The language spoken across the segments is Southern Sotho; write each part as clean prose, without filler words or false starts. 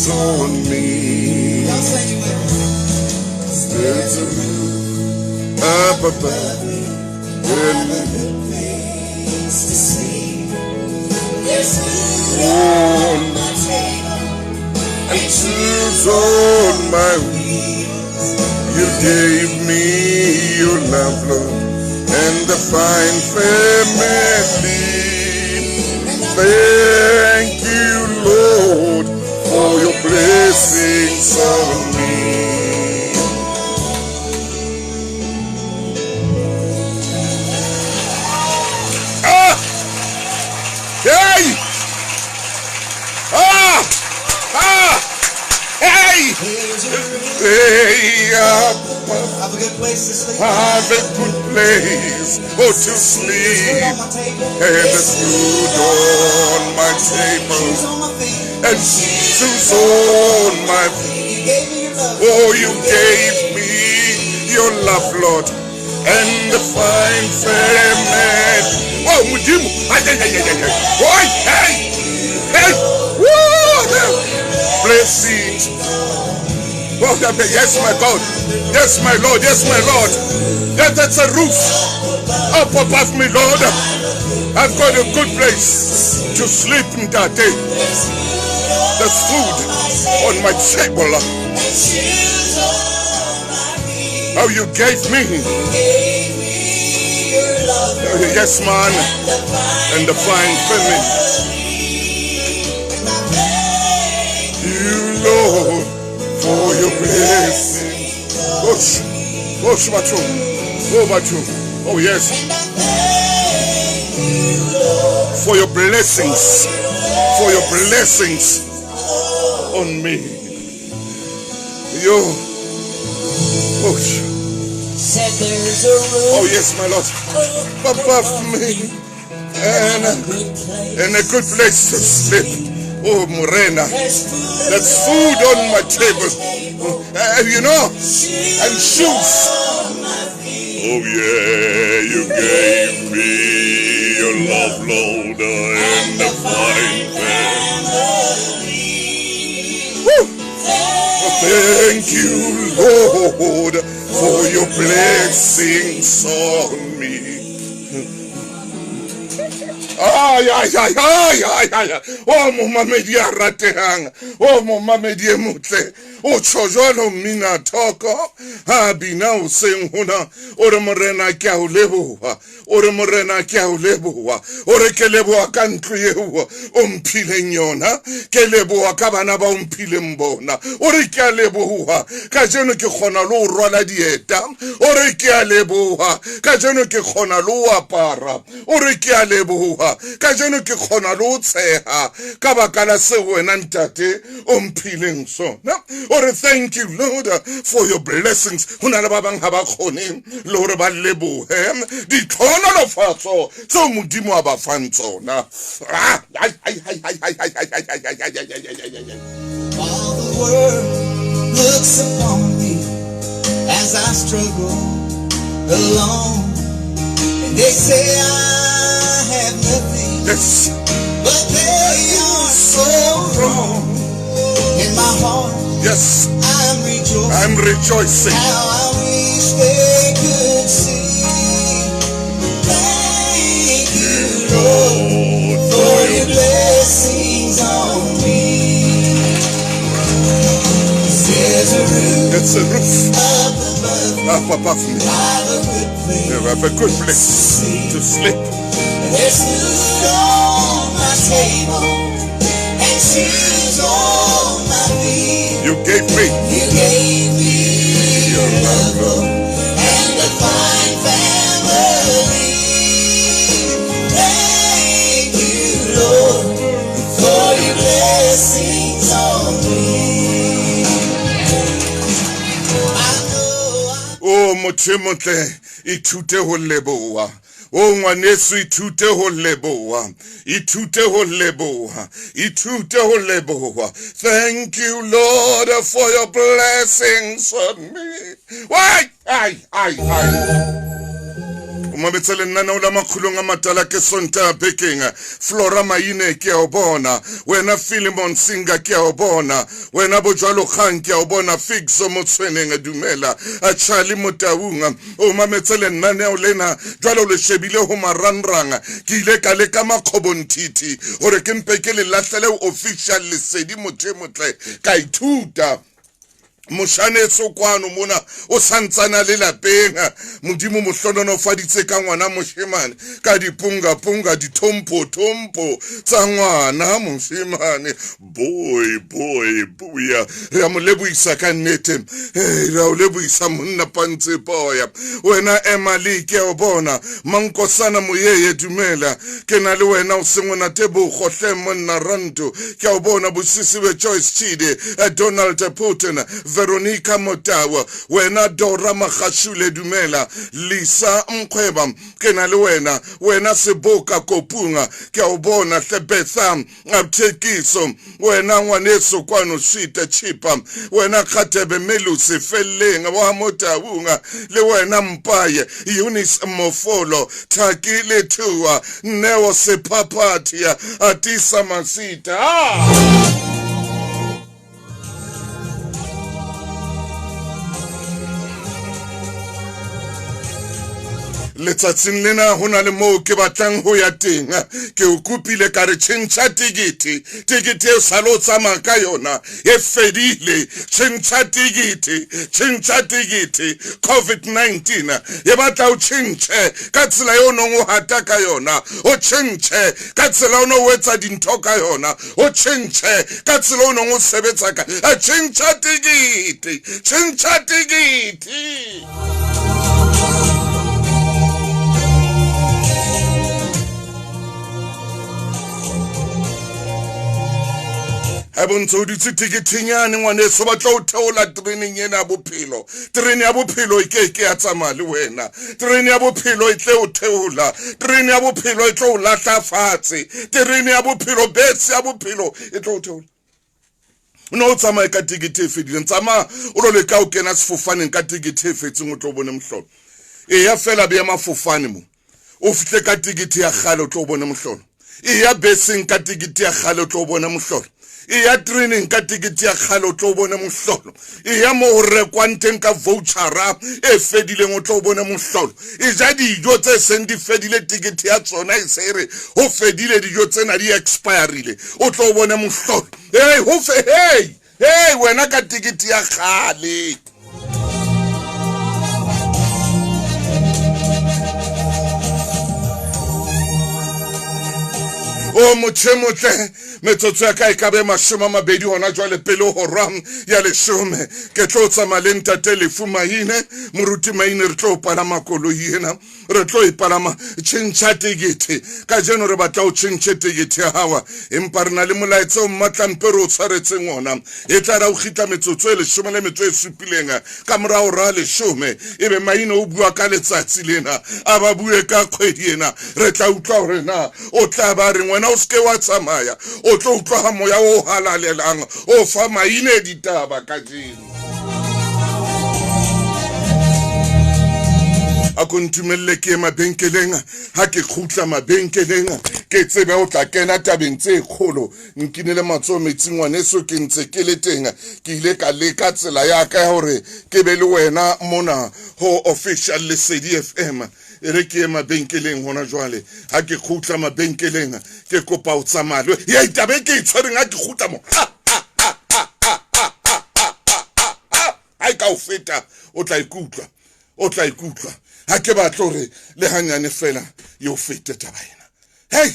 blessings on me. Y'all sing it with me. There's a roof up above me. I've a good place to sleep. There's food on my table And shoes on my wheels. You gave me your love, Lord, and the fine family. Thank you, Lord, for your blessings on me. Ah! Hey! Ah! Ah! Hey! There's a roof. Hey! Up above. I've a good place to sleep. I've a good place, oh, to There's food sleep. on my table. And there's food on my table, Shoes on my feet. and shoes on my feet. You gave me your love. Oh, you gave me your love, Lord, and the fine family. Oh, Modimo. Ay, ay, ay, ay, ay, ay. Oi, hey, hey. Woo! Blessings. Oh, yes, my God. Yes, my Lord. Yes, my Lord. Yeah, that's a roof up above me, Lord. I've got a good place to sleep in that day. There's food on my table. And shoes on my feet. Oh, you gave me. Gave me your love. Oh, yes, man. And the fine And the fine family. And I thank You, Lord, for your blessing. Oh, oh, Shmachu. Oh, Machu. Oh, yes. And I thank you, Lord, For your blessings. For your blessings on me. Yo. Oh, Said there's a roof oh yes, my Lord. Above me. And a good place. and a good place to sleep. Oh, Morena. There's food, There's food on my table. You know, and shoes. on my feet. Oh yeah, you gave me your love, Lord, and the fine Family. Woo! Thank you, Lord, for your blessings on me. Ay, ay, ay, ay, ay, ay. Oh, momamedi a ratehang. Oh, momamedi e motle. O tjho jwalo mmina thoko. Ha bina hoseng hona. O re Morena ke a o leboha. O re Morena ke a o leboha. O re ke leboha ka ntlo eo o mphileng yona. Ke leboha ka bana ba o mphileng bona. O re ke a leboha. Kajeno ke kgona le ho rwala dieta. O re ke a leboha. Kajeno ke kgona le ho apara. O re ke a leboha. Kajeno ke kgona le ho tsheha ka baka la seo wena ntate o mphileng sona. O re thank you, Lord, for your blessings. Ho na le ba bang ha ba kgone le hore ba lebohe ditlhohonolofatso tseo Modimo a ba fang tsona. Ah, ai, ai, ai, ai, ai, ai, ai, ai, ai, ai, ai, ai, ai, ai, ai, ai. While the world looks upon me as I struggle alone, and they say I have nothing, Yes. but they are so wrong. In my heart, Yes, I'm rejoicing. I'm rejoicing. How I wish they could see. Thank you, Lord, for your blessings on me. There's a roof It's a roof up above me. up above me. I've a good place I have a good place to to sleep. There's food on my table and shoes on my feet. You gave me You gave me your your love, love, Lord. and a fine family. Thank you, Lord, for your blessings on me. I know I Oh, motho e motle, ithute ho leboha. O ngwaneso, ithute ho leboha. Ithute ho leboha. Ithute ho leboha. Thank you, Lord, for your blessings on me. Why? Ai, ai, ai. O mametse lenaneo la Makgulong a Matala ke Sontaha bekeng. Flora Maine ke a o bona. Wena Philemon Singa ke a o bona. Wena Bojwalo Kgang ke a o bona. Figso Motshweneng dumela. Charlie Motaung o mametse lenaneo lena jwale o le shebile ho marangrang. Ke ile ka leka makgobonthithi hore ke mpe ke le lahlele official lesedi motho e motle ka ithuta. Moshaneso kwano mona o santsana le lapeng. Modimo mo hlohonolofaditse ka ngwana moshemane, ka dipunga-punga, dithompho-thompho tsa ngwana moshemane. Boy, boy, boya. Re a mo lebohisa ka nnete. Re a o lebohisa monna Pantse Boya. Wena Emma Lee ke a o bona. Mankosana Moyeye dumela. Ke na le wena o seng o na tebogo hle monna Ranto. Ke a o bona Bosisiwe Joyce Chidi, Donald Putin, Veronica Motau, wena Dora Magashule dumela. Lisa Mkhweba ke na le wena. Wena Seboka Kopunga ke a o bona hle Betha Thekiso, wena ngwaneso kwano Shita Chipa, wena Kgatebe Melusi Felleng wa Motaung, le wena Mpaye Eunice Mofolo, Thaki Lethua, Neo Sephaphathi, Atisa Masita. Ah! Letsatsing lena ho na le moo ke batlang ho ya teng. Ke o kopile ka re tjhentjha tekete. Tekete eo sale o tsamaya ka yona e fedile. Tjhentjha tekete, tjhentjha tekete. COVID-19 e batla o tjhentjhe ka tsela eo o nong o hata ka yona, o tjhentjhe ka tsela o no o etsa dintho ka yona, o tjhentjhe ka tsela o nong o sebetsa ka. Tjhentjha tekete, tjhentjha tekete. Ha bo ntse o dutse teketeng yane ngwaneso, ba tla o theola tereneng ena ya bophelo. Terene ya bophelo e ke ke ya tsamaya le wena. Terene ya bophelo e tle o theola. Terene ya bophelo e tlo o lahla fatshe. Terene ya bophelo, bese ya bophelo e tlo o theola. O ne o tsamaye ka tekete e fedileng. Tsamaya o lo leka o kena sefofaneng ka tekete e fetseng, o tlo bone mohlolo. Eya fela beya mafofane mo. O fihle ka tekete ya kgale, o tlo bone mohlolo. Eya beseng ka tekete ya kgale, o tlo bone mohlolo. Eya tereneng ka tekete ya kgale, o tlo bone mohlolo. Eya mo ho rekwang teng ka vouchera e fedileng, o tlo bone mohlolo. E ja dijo tse seng di fedile, tekete ya tsona e se e re ho fedile, dijo tsena di expirile, o tlo bone mohlolo. Hey, ho fe, hey, hey, wena ka tekete ya kgale. O motho e motle, metsotso ya ka e ka be 20 hona jwale pele hora ya 10. Ke tlo tsamaya le ntate Lefu Maine, moruti Maine, re tlo palama koloi ena, re tlo e palama. Tjhentjha tekete kajeno, re batla o tjhentjhe tekete ya hao, empa re na le molaetsa o mmatlampe re o tshwaretseng ona. E tla ra o kgitla metsotso e 17 ka mora hora ya 10, ebe Maine o bua ka letsatsi lena, a ba bue ka kgwedi ena. Re tla utlwa hore na o tla ba reng. Wena o se ke wa tsamaya, o tlo utlwa ha moya o halalelang o fa Maine ditaba kajeno. A ko ntumelle ke ye mabenkeleng. Ha ke kgutla mabenkeleng, ke tsebe o tla kena tabeng tse kgolo. Nkinele matsoho metsing ngwaneso, ke ntse ke le teng. Ke ile ka leka tsela ya ka ya hore ke be le wena mona ho Official Lesedi FM. E re ke ye mabenkeleng hona jwale. Ha ke kgutla mabenkeleng, ke kopa o tsamaya le ye taba e ke e tshwereng. Ha ke kgutla mo, ha e ka o feta, o tla ikutlwa, o tla ikutlwa. Ha ke batle hore le hanyane fela e o fete taba ena. Hey!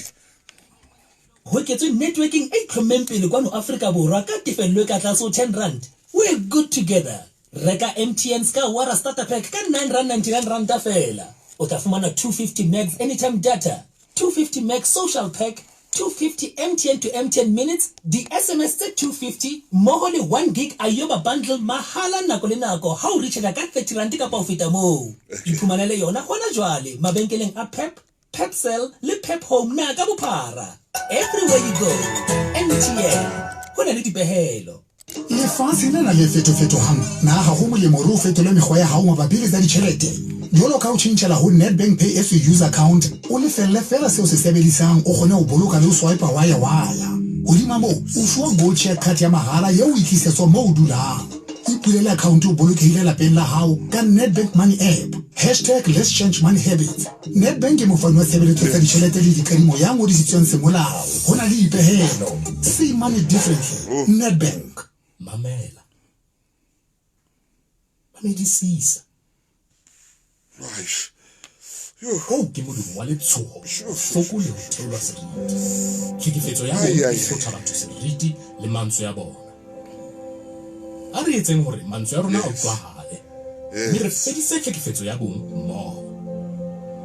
Hoketswe networking e itlhommeng pele kwano Afrika Borwa ka tefello e ka tlase ho 10 rand. We're good together. Reka MTN Ska Wara Starter Pack ka 9 rand 99 ranta feela. O tla fumana 250 megs anytime data, 250 megs social pack, 250 MTN to MTN minutes, di-SMS tse 250 mmoho le 1 gig Ayoba bundle mahala nako le nako ha o recharger ka 30 rand kapa ho feta moo. Iphumanele yona hona jwale mabenkeleng a Pep, Pep Cell le Pep Home naha ka bophara. Everywhere you go, MTN. Ho na le dipehelo. Lefatshe lena le fetofetohang, na ha ho molemo hore o fetole mekgwa ya hao mabapi le tsa ditjhelete? Jwalo ka ho tjhentjhela ho Nedbank Pay as You Use account, o lefelle feela seo se sebedisang, o kgone ho boloka le ho swipa waya waya. Hodima moo, o fuwa Gold Share Card ya mahala eo o e tlisetswa moo o dulang. Ipulele account o bolokehile lapeng la hao ka Nedbank Money App. Hashtag Let's Change Money Habits. Nedbank ke mofani wa tshebeletso tsa ditjhelete le dikadimo ya ngodisitsweng semolao. Ho na le dipehelo. See money differently. Nedbank. Mamela. Mamedisisa. Oo ke modumo wa letshoho, bohloko le ho theolwa seriti. Tlhekefetso ya bong e hlotha batho seriti le mantswe a bona. A re etseng hore mantswe a rona a utlwahale mme re fedise tlhekefetso ya bong mmoho.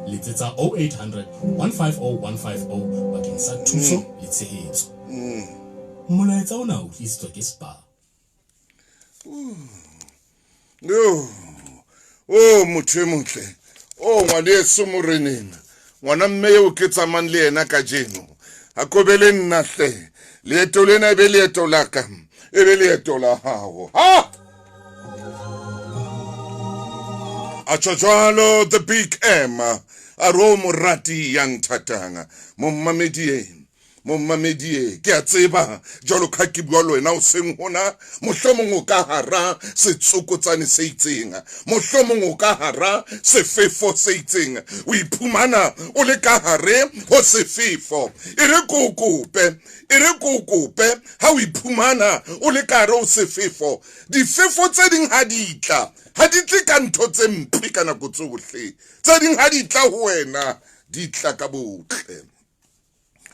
Letsetsa 0800 150 150 bakeng sa thuso le tshehetso. Molaetsa ona o tlisitswa ke Spar. Yo. O motho e motle. O ngwaneso moreneng. Ngwana mme eo ke tsamayng le yena kajeno. A kobele nna hle. Leeto lena e be leeto la ka. E be leeto la hao. Ha! A tjho jwalo the big M. A re o morati ya nthatang. Mommamedi e. Mommamedi e, ke a tseba jwalo ka ke bua le wena o seng hona, mohlomong o ka hara setsokotsane se itseng, mohlomong o ka hara sefefo se itseng, o iphumana o le ka hare ho sefefo. E re ke o kope, e re ke o kope, ha o iphumana o le ka hare ho sefefo, difefo tse ding ha di tla, ha di tle ka ntho tse mpe ka nako tsohle, tse ding ha di tla ho wena, di tla ka botle.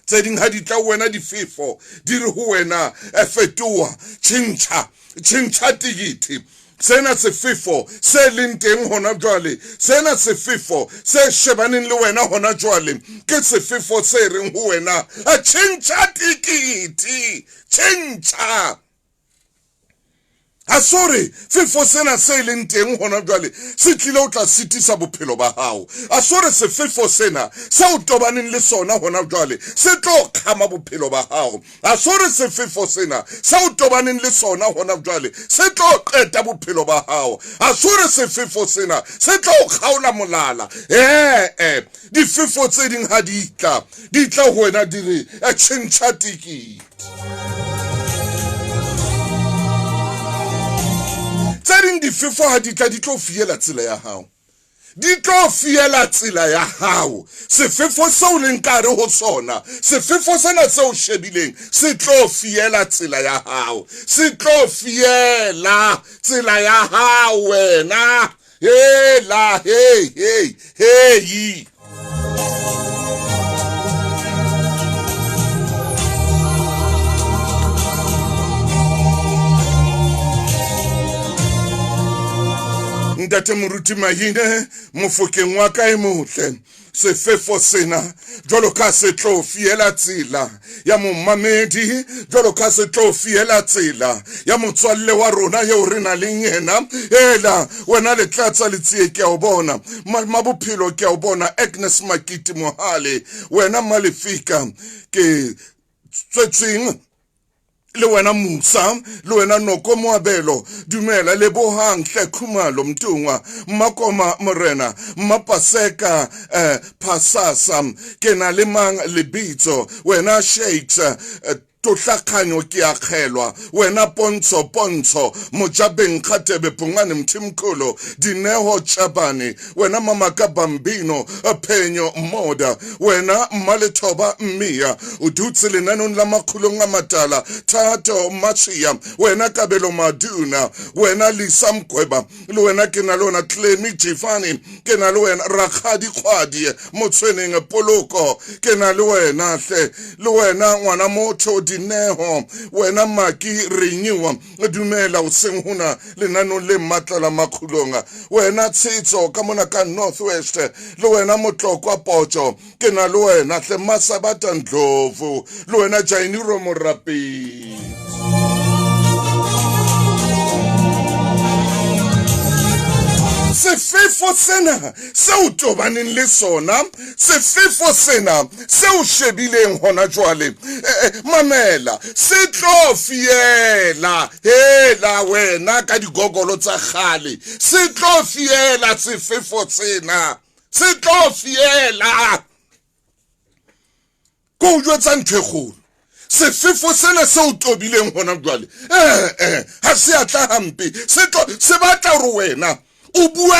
Tse ding ha di tla ho wena difefo di re ho wena, fetoha, tjhentjha, tjhentjha tekete. Sena sefefo se leng teng hona jwale, sena sefefo se shebaneng le wena hona jwale, ke sefefo se reng ho wena, tjhentjha tekete, tjhentjha. Ha se hore sefo sena se leng teng hona jwale se tlile ho tla sitisa bophelo ba hao. A se hore sefefo sena se o tobaneng le sona hona jwale se tlo kgama bophelo ba hao. A se hore sefefo sena se o tobaneng le sona hona jwale se tlo qeta bophelo ba hao. A se hore sefefo sena se tlo kgaola molala. Ee, difefo tse ding ha di tla, di tla ho wena di re, tjhentjha tekete. Tse ding difefo ha di tla di tlo fiela tsela ya hao, di tlo fiela tsela ya hao. Sefefo seo leng ka hare ho sona, sefefo sena seo shebileng se tlo fiela tsela ya hao, se tlo fiela tsela ya hao wena. Hela, hey, hey, hey. Ntate Moruti Mahine, mofokeng wa ka e motle, sefefo sena jwalo ka se tlo fiela tsela ya momamedi, jwalo ka se tlo fiela tsela ya motswalle wa rona eo re nang le yena. Ela wena Letlatsa Letsie, ke a o bona. Mabophelo, ke a o bona. Agnes Makiti Mohale, wena Malefika, ke tswetsweng le wena Musa, le wena Noko Moabelo, dumela. Lebohang hle Khumalo Mtungwa, Mmakoma Morena, Mmapaseka, Phasasa, ke na le mang lebitso, wena Shakes, Tohlakganyo ke a kgelwa, wena Pontsho Pontsho, Mojabeng Kgatebe Pungane Mthimkhulu, Dineho Chabane, wena Mamaka Bambino, Phenyo Moda, wena Mmalethoba Mmia, o dutse lenanong la makgulong a matala, Thato Mashia, wena Kabelo Maduna, wena Lisa Mgweba, le wena ke na le wena Clemi Jifani, ke na le wena Rakgadi Kgwadi, Motshweneng Poloko, ke na le wena hle, le wena ngwana motho Dineho, wena Maki Renyiwa, dumela o seng hona lenanong le matla la makgulong, wena Tshetso ka mona ka North West, le wena Motlokwa Potso, ke na le wena hle Masabata Ndlovu, le wena Jainiro Morapedi. Sefefo sena seo tobaneng le sona, sefefo sena seo shebileng hona jwale, mamela, se tlo fiela, hela wena ka digogolo tsa kgale, se tlo fiela sefefo sena, se tlo fiela. Ko o jwetsa ntho e kgolo, sefefo sena se o tobileng hona jwale, ha se a tla hampe, se tlo, se batla hore wena o bue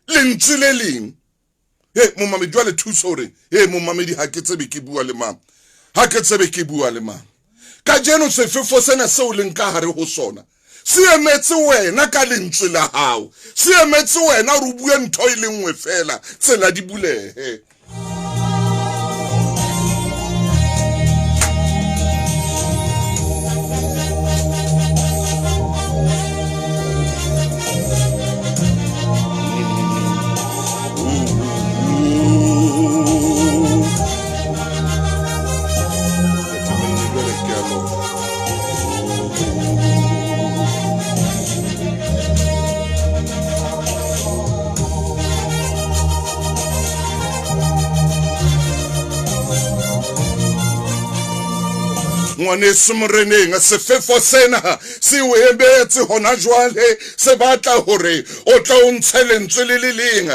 lentswe le leng. He, momamedi, jwale thuso hore, he, momamedi, ha ke tsebe ke bua le mang, ha ke tsebe ke bua le mang. Kajeno sefefo sena seo leng ka hare ho sona se emetse wena ka lentswe la hao, se emetse wena hore o bue ntho e le nngwe fela, tsela di bulehe. Ngwaneso moreneng, sefefo sena se o emetse hona jwale, se batla hore o tla o ntshe lentswe le le leng.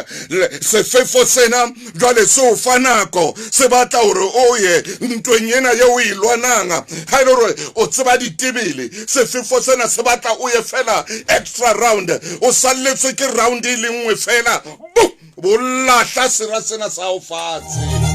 Sefefo sena jwale se o fa nako, se batla hore o ye ntweng ena eo o e lwanang. Ha e le hore o tseba ditebele, sefefo sena se batla o ye fela extra round, o salletswe ke round e le nngwe fela, bo lahla sera sena sa hao fatshe.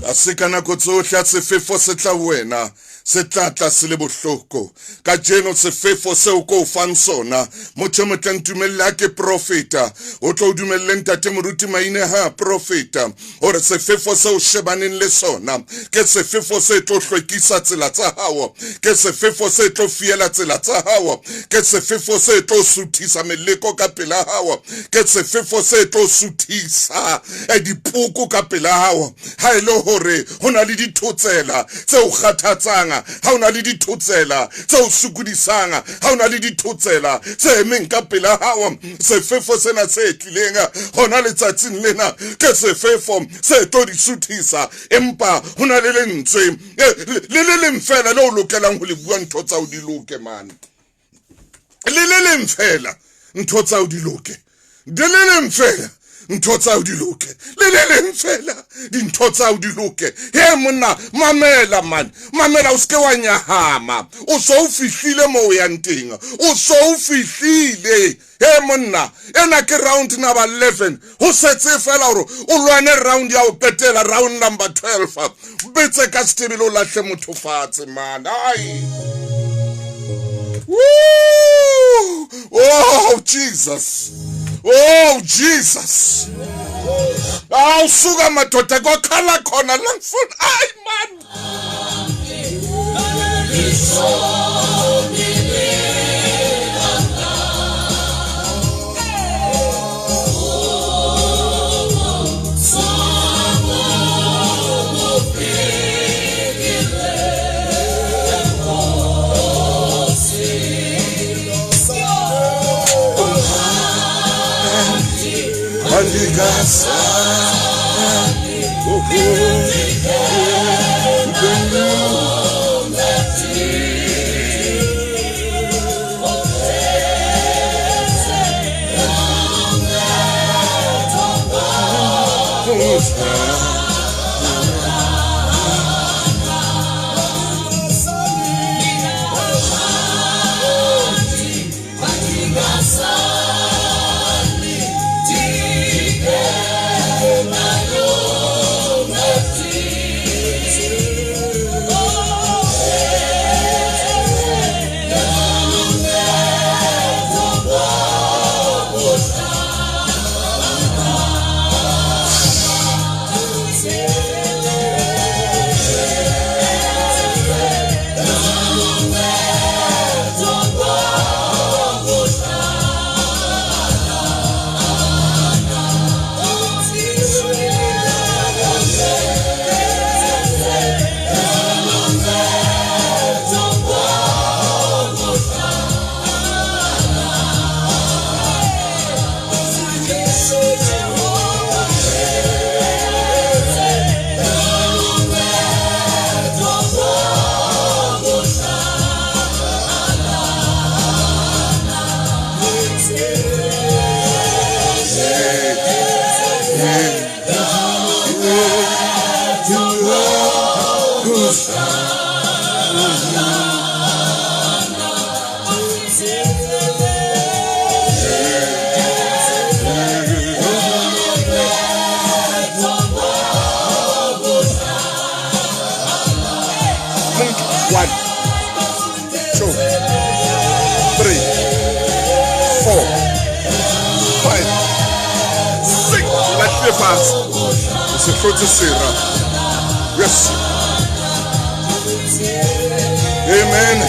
A se ka nako tsohle a sefefo se tla wena, se tla tla se le bohloko. Kajeno sefefo seo ko o fang sona, motho e motle ntumelle ha ke profeta, o tlo o dumelle ntate moruti Maine ha profeta, hore sefefo seo shebaneng le sona ke sefefo se tlo hlwekisa tsela tsa hao, ke sefefo se tlo fiela tsela tsa hao, ke sefefo se tlo suthisa meleko ka pela hao, ke sefefo se tlo suthisa dipoko ka pela hao. Ha e le hore ho na le dithotsela tse o kgathatsang, ha o na le dithotsela tse o sokodisang, ha o na le dithotsela tse emeng ka pela hao, sefefo sena se tlileng hona letsatsing lena ke sefefo se tlo di suthisa. Empa ho na le lentswe le le leng fela le o lokelang ho le bua, ntho tsa o di loke mane. Le le leng fela, ntho tsa o di loke. Le le leng fela, ntho tsa o di loke. Le le leng fela, dintho tsa o di loke. He monna, mamela man, mamela, o seke wa nyahama. O so o fihlile mo o yang teng, o so o fihlile. He monna, ena ke round number 11, ho setse fela hore o lwane round ya ho qetela, round number 12. Betse ka setebele o lahle motho fatshe man. Ai. Woo! Oh Jesus. Oh Jesus. Awu suka madoda, kwakhala khona la ngifuna. Ay man. Lefatshe o se hlotse sera. Yes, amen.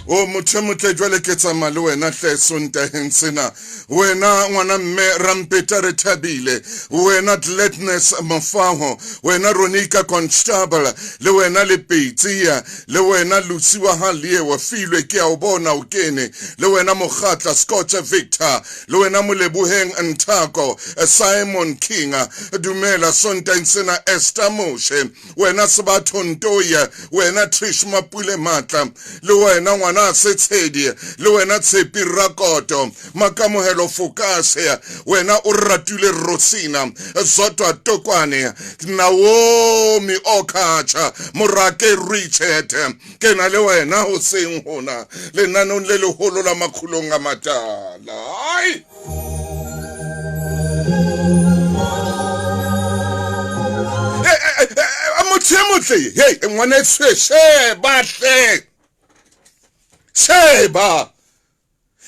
O motho e motle, jwale ke tsamaya le wena hle Sontaheng sena. Wena ngwana mme Rampeta re thabile, wena Gladness Mofaho, wena Ronika Constable, le wena Lepetsia, le wena Lucy wa Haliewa filwe ke a o bona o kene, le wena Mokgatla Scott Victor, le wena Moleboheng Nthako, Simon King, dumela Sontaheng sena Esther Moshe, wena Sebatho Ntoya, wena Trish Mapule Matla, le wena ngwana Setshedi, le wena Tshepi Rakoto, Makamohelo Fokase, wena o ratile Rosina, Zotwa Tokwane, Naomi Okacha, Morake Richard, ke na le wena hoseng hona lenaneong le leholo la Makgulong a Matala. Ai! Motho e motle, hei, ngwaneso, sheba hle, sheba.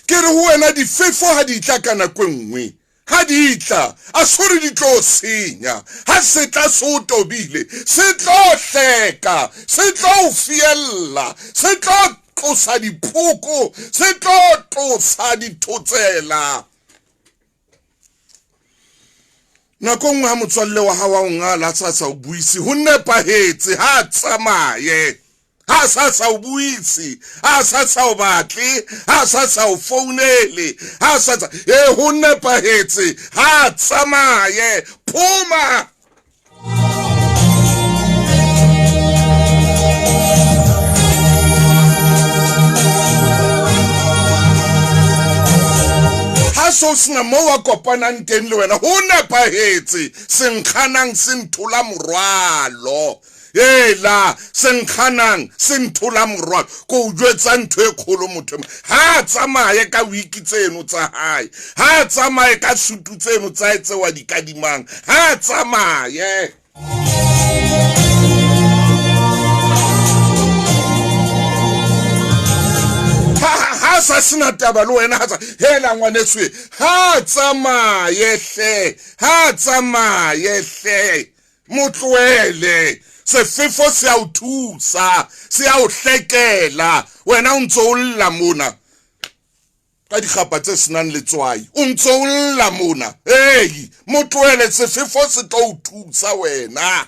Ke re ho wena difefo ha di tla ka nako e nngwe, ha di tla, a se hore di tlo senya. Ha se tla se o tobile, se tlo hleka, se tlo o fiella, se tlo tlosa diphoko, se tlo tlosa dithotsela. Nako nngwe ha motswalle wa hao a o ngala a sa sa o buise, ho nepahetse, ha a tsamaye. Ha sa sa o buise, ha sa sa o batle, ha sa sa o founele, ha sa sa, e ho nepahetse, ha tsamaye, phoma. Ha so sena moo a kopanang teng le wena, ho nepahetse, senkganang se nthola morwalo. Ela, senkganang se nthola morwalo. Ko o jwetsa ntho e kgolo motho. Ha a tsamaye ka wiki tseno tsa hae, ha a tsamaye ka sutu tseno tsa hae tseo a di kadimang, ha a tsamaye. Ha sa sena taba le wena, ha tsa hela ngwaneso, ha tsamaye hle, ha tsamaye hle. Motloele, sefefo se a o thusa, se a o hlekela. Wena o ntso o lla mona ka dikgapa tse senang letswai, o ntso o lla mona. Ei, motloele, sefefo se tlo o thusa wena.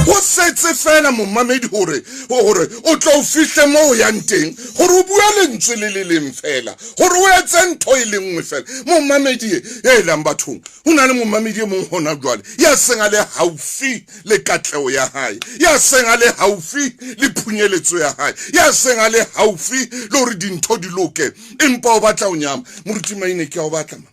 Ho setse fela momamedi hore o tlo o fihle moo o yang teng, hore o bua lentswe le le leng fela, hore o etse ntho e le nngwe fela. Momamedi e lang bathong, ho na le momamedi e mong hona jwale ya seng a le haufi le katleho ya hae, ya seng a le haufi le phunyeletso ya hae, ya seng a le haufi le hore dintho di loke, empa o batla ho nyama. Moruti Maine, ke a o batla ma.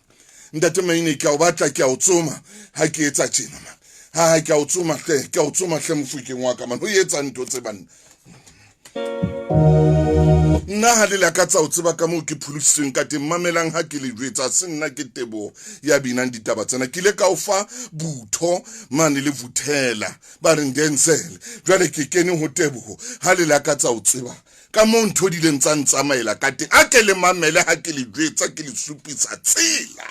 Ntate Maine, ke a o batla, ke a o tsoma ha ke etsa tjena ma. Ha ke a o tsoma hle, ke a o tsoma hle mofokeng wa ka man. Ho etsa ntho tse banna. Nna ha le lakatsa ho tseba ka moo ke pholositsweng ka teng, mamelang ha ke le jwetsa, se nna ke Teboho ya binang ditaba tsena. Ke ile ka o fa butho mane le Vuthela, ba reng Denzel. Jwale ke kene ho Teboho, ha le lakatsa ho tseba ka moo ntho di ileng tsa ntsamaela ka teng, a ke le mamele ha ke le jwetsa, ke le supisa tsela.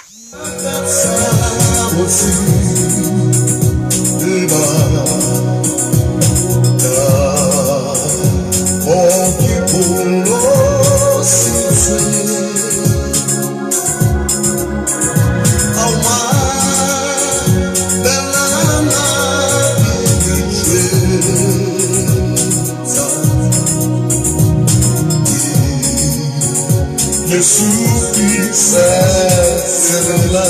Le supisa tsela.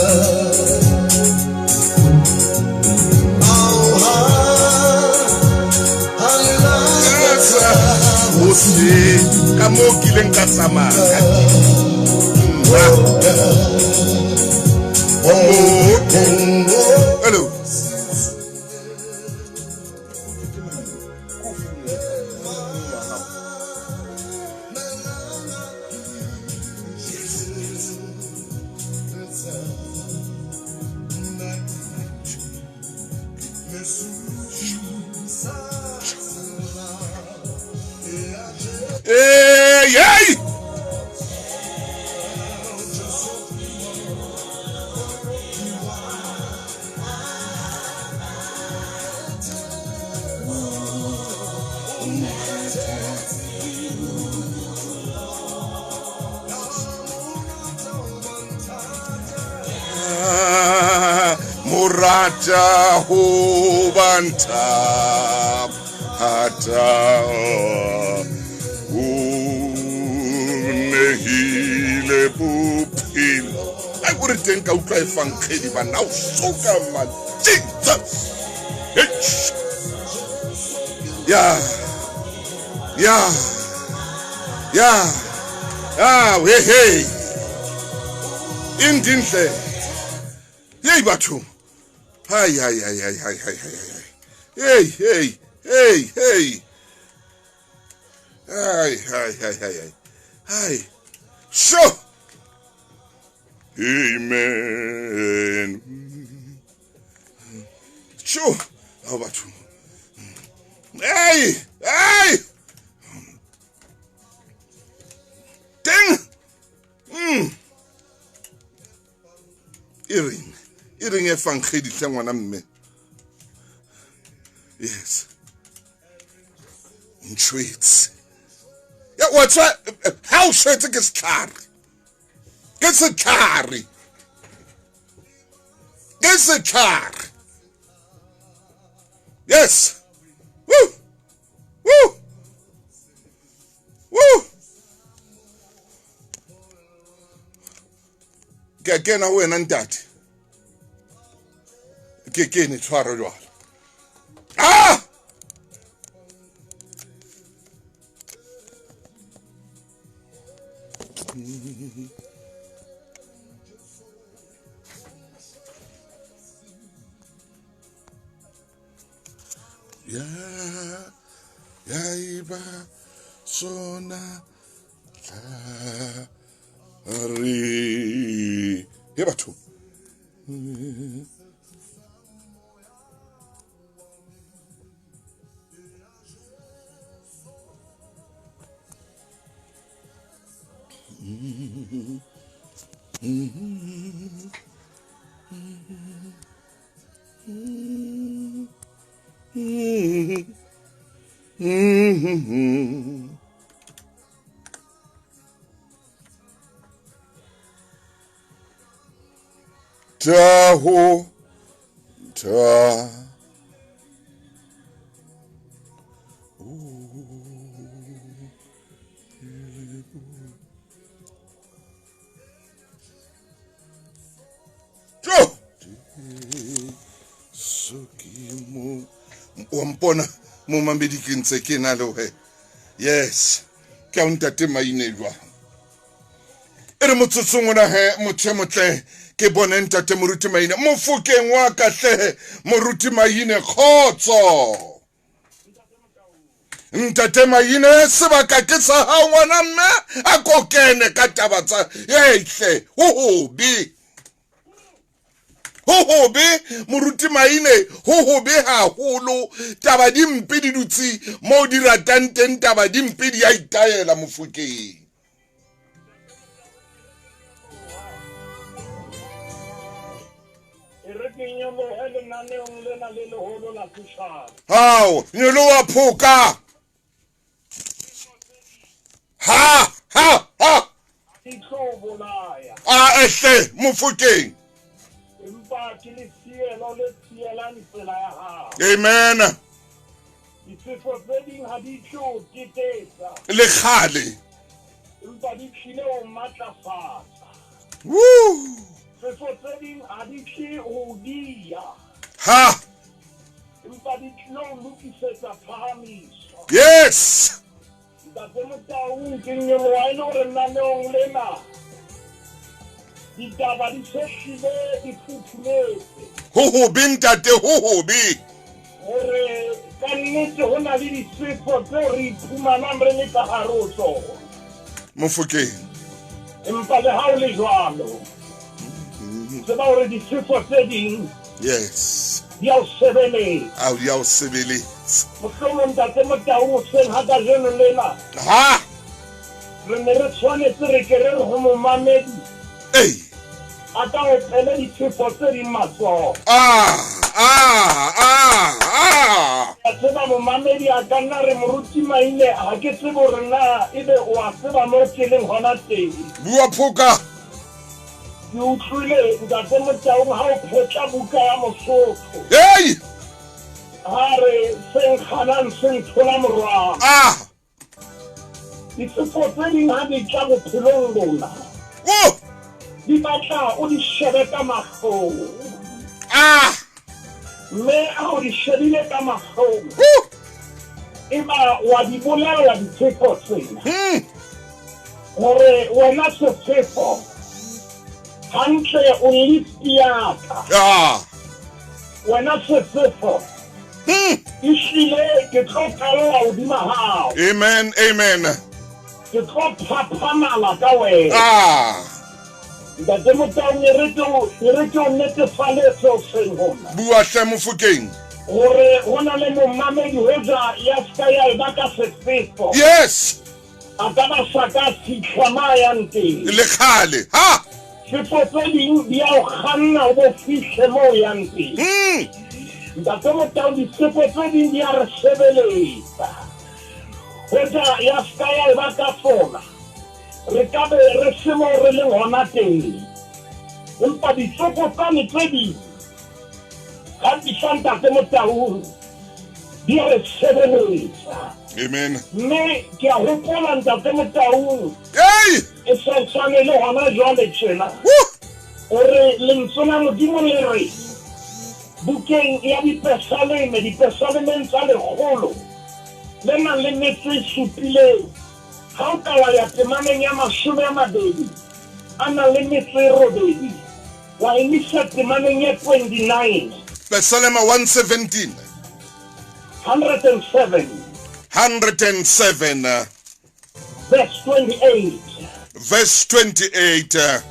Hoseng ka moo ke ileng ka tsamaya ka teng. Nna. Oh. Hello. Hey, hey! Morata ho banta hata o nehile bophelo. Ai o re teng ka utlwa e fankgedi banna o soka man. Jesus. Eish. Ya. Ya. Ya. Ah, hey hey. Indinhle. Yey batho. Hai hai hai hai hai hai hai hai. Hey hey hey hey. Hai hai hai hai hai. Hai. Sho. Amen. Sho. Ao batho. Hey, hey. Teng. E reng? E reng e fankgedi hle ngwana mme? Yes. Ntshwetse. Ya wa tswa ha o shwetse ke setlhare. Ke setlhare. Ke setlhare. Yes. Woo. Woo. Woo. Ke kena ho wena ntate. Ke kene tshwaro jwalo. Ah! Ya ya iba sona tla re he batho. Taho ta. Wa mpona momamedi ke ntse ke na le wena. Yes. Ke a ntate Maine jwang. E re motsotsong ona he motho e motle ke bone ntate Moruti Maine mofokeng wa ka hle Moruti Maine kgotso. Ntate Maine sebaka ke sa hao ngwana mme a ko kene ka taba tsa ehle ho hobe. Ho hobe Moruti Maine ho hobe haholo taba di mpe di dutse mo di ratang teng taba di mpe di a itaela mofokeng. Hao nyoloha phoka. Ha ha ha. A ehle mofokeng. Empa ke le sielo le sielang tsela ya hao. Amen. Difefo tse ding ha di tlo tetetsa. Le kgale. Empa di tlile ho matlafatsa. Woo! Fefo tse ding ha di tle ho diya. Ha! Empa di tlile ho lokisetsa phahamiso. Yes! Ntate Motaung, ke nyoloha e le hore lenaneong lena ditaba di se hlile di futhumetse. Ho hobe ntate, ho hobe. Hore ka nnete ho na le disefo tseo re iphumanang re le ka hare ho tsona. Mofokeng. Empa le ha o le jwalo, tseba hore disefo tse ding Yes. di a o sebeletsa. Ao di a o sebeletsa. Mohlomong Ntate Motau hoseng ha kajeno lena Ha! re ne re tshwanetse re ke re re ho momamedi Ei! a ka opele difefo tse ding matsoho. Ah! Ah! Ah! Ah! A tseba momamedi a ka nna re moruti Maine ha ke tsebe hore na ebe o a tseba mo ke leng hona teng. Bua phoka. Ke utlwile Ntate Motaung ha o phetla buka ya Mosotho. Hey! Ha re se nkganang se nthola morwalo. Ah! Difefo tse ding ha di tla bophelong bona. Oh! Di batla o di shebe ka mahlong. Ah! Mme ha o di shebile ka mahlong. Uh! Eba wa di bolella difefo tsena. Hore wena sefefo hantle o lift ya ka. Ah! Wena sefefo ehlile ke tlo kalla hodima hao. Amen, amen. Ke tlo phaphamala ka wena. Ah! Ntate Motaung, e re ke o e re ke o netefaletse hoseng hona. Bua hle Mofokeng. Hore ho na le momamedi hoja ya ska ya eba ka sefefo. Yes! A ka ba sa ka fihla ma yang teng. Le kgale, ha! Fefo tse ding di a o kganna o bo fihle mo o yang teng. Ntate Motau, difefo tse ding di a re sebeletsa. Hoja ya ska ya eba ka tsona, re ka be re se mo re leng hona teng. Empa ditsokotsane tse ding, ga fihla Ntate Motaung, di a re sebeletsa. Amen. Mme ke a hopola Ntate Motaung, Hey! e sa tshwane le hona jwale tjena. Woo! O re lentswe la Modimo le re bukeng ya Dipesaleme, Dipesalemeng tsa lekgolo le nang le metso e supileng, ha o ka wa ya temaneng ya 20 a nang le metso e robedi, wa emisa temaneng ya 29. Pesalema 117. 107. 107. Verse 28. Verse 28.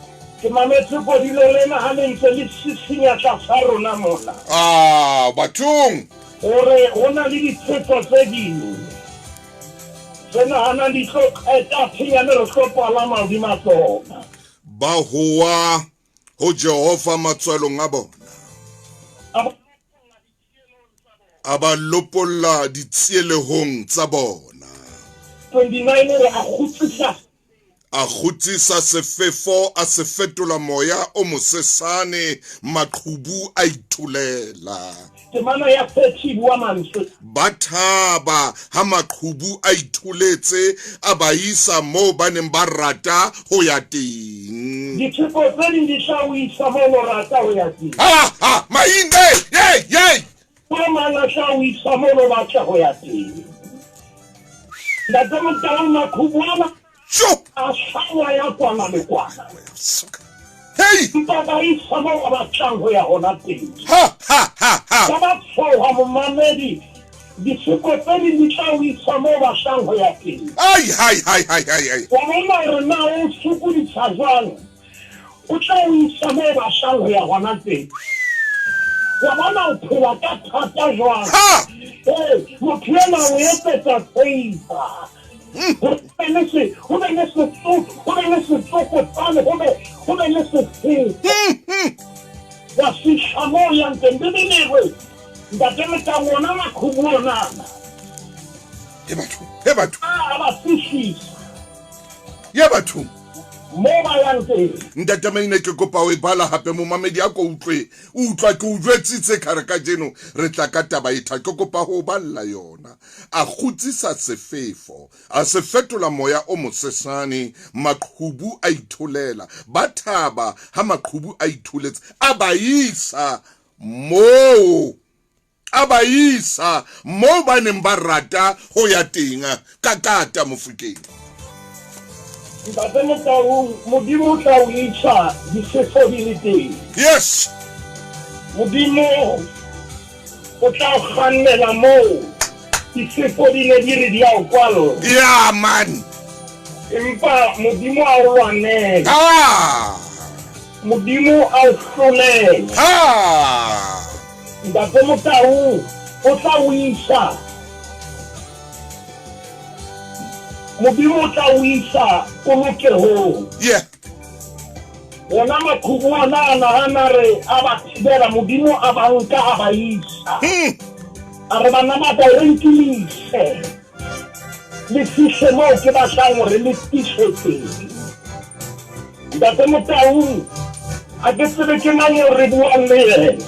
Ke mametse kodilo lena ha le ntse le sisinya tlasa rona mona. Ah, bathong. Hore ho na le ditshepo tse ding tse nahanang di tlo qeta phenyane re tlo palama hodima tsona. Ba hoa ho Jehova matswalong a bona. A ba lopolla ditsielehong tsa bona. 29 re a kgutsisa. A kgutsisa sefefo, a se fetola moya o mosesane, maqhubu a itholela. Temana ya 30 e bua mantswe. Ba thaba ha maqhubu a itholetse, a ba isa moo ba neng ba rata ho ya teng. Ditheko tse ding di tla o isa moo o rata ho ya teng. Ha, ha, maine, ye, ye. A mang a tla o isa moo o batla ho ya teng. Ntate Motaung, maqhubu ana Tjo! a hlanya ya kwana le kwana. Hei! Empa ba isa moo ba batlang ho ya hona teng. Ha, ha, ha, ha. Ka ba tshoha momamedi, ditseko tse ding di tla o isa moo batlang ho ya teng. Ai, hai, hai, hai, hai, hai. Wa bona hore na o sokodisa jwang, o tla o isa moo batlang ho ya hona teng. Wa bona o phela ka thata jwang. Ha! Ee, motho enwa o etsetsa favor. Ho be le se, ho be le setsoko, ho be le setsokotsane, ho be, ho be le sefefo. Wa fihla moo o yang teng. Bibele e re, Ntate Motang, ona maqhubu onana. He batho, he batho. A, a ba fihlisa. Ye batho. Moo ba yang teng. Ntate Maine ke kopa o e bala hape momamedi a ko utlwe. Utlwa ke o jwetsitse ka re kajeno re tla ka taba e tha ke kopa ho o balla yona. A kgutsisa sefefo, a se fetola moya o mosesane, maqhubu a itholela. Ba thaba ha maqhubu a itholetse, a ba isa moo a ba isa moo ba neng ba rata ho ya teng, Kakata Mofokeng. Ntate Motaung, Modimo o tla o isa difefo di le teng. Yes. Modimo o tla o kgannela moo difefo di ne di re di a o kwalla. Yeah, man. Empa Modimo a o lwanela. Ah. Modimo a o hlolela. Ah. Ntate Motau o tla o isa. Modimo o tla o isa polokehong. Yeah. Wona maqhubu ona a nahana re a ba thibela, Modimo a ba nka a ba isa. A re bana ba ka re nkilise. Le fihle moo ke batlang hore le fihle teng. Ntate Motaung, ha ke tsebe ke mang eo re buang le yena.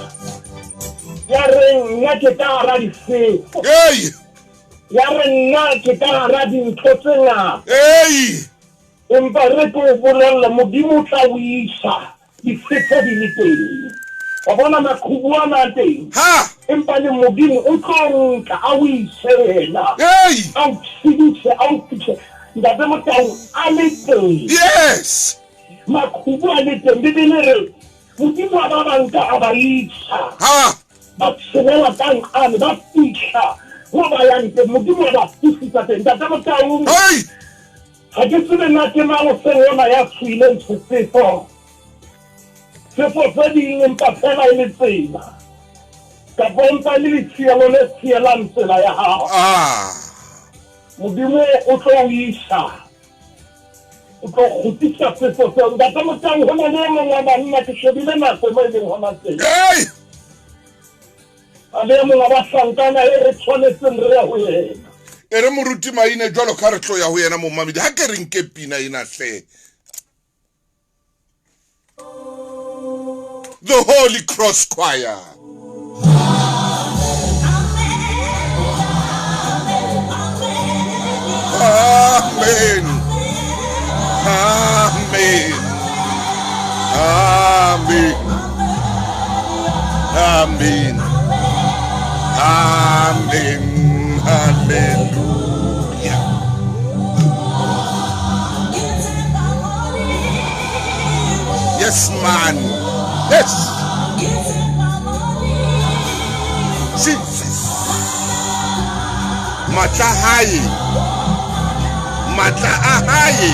Ya reng nna ke ka hara difefo. Hey! Ya re nna ke ka hara dintho tse ngata. Hey! Empa re ke o bolelle, Modimo o tla o isa difefo di le teng. Wa bona maqhubu ana a teng. Ha! Empa le Modimo o tlo nka a o ise yena. Hey! A o tshedise, a o fihle. Ntate Motau a le teng. Yes! Maqhubu a le teng. Bibele e re Modimo a ba ba nka a ba isa. Ha! Ba tshelela ka nqane, ba fihla mo ba yang teng. Modimo a ba fihlisa teng. Ntate Motau. Hey! Ga ke tsebe na ke mang hoseng ona ya tshoileng sefefo. Sefo tse ding empa fela e le tsela. Kapa empa e le letshielo le tshielang tsela ya hao. Ah. Modimo o tlo o isa. O tlo kgutlisa sefo seo. Ntate Motau, ho na le e mong wa banna, ke shebile nako mo e leng hona teng. Hey! A le e mong wa bahlankana e re tshwanetseng re ye ho yena. E re moruti Maine jwalo ka re tlo ya ho yena momamedi, ha ke re nke pina ena hle. The Holy Cross Choir. Amen. Amen. Amen. Amen. Amen. Hallelujah. Yes, man. Yes. Jesus. Matla hae. Matla a hae.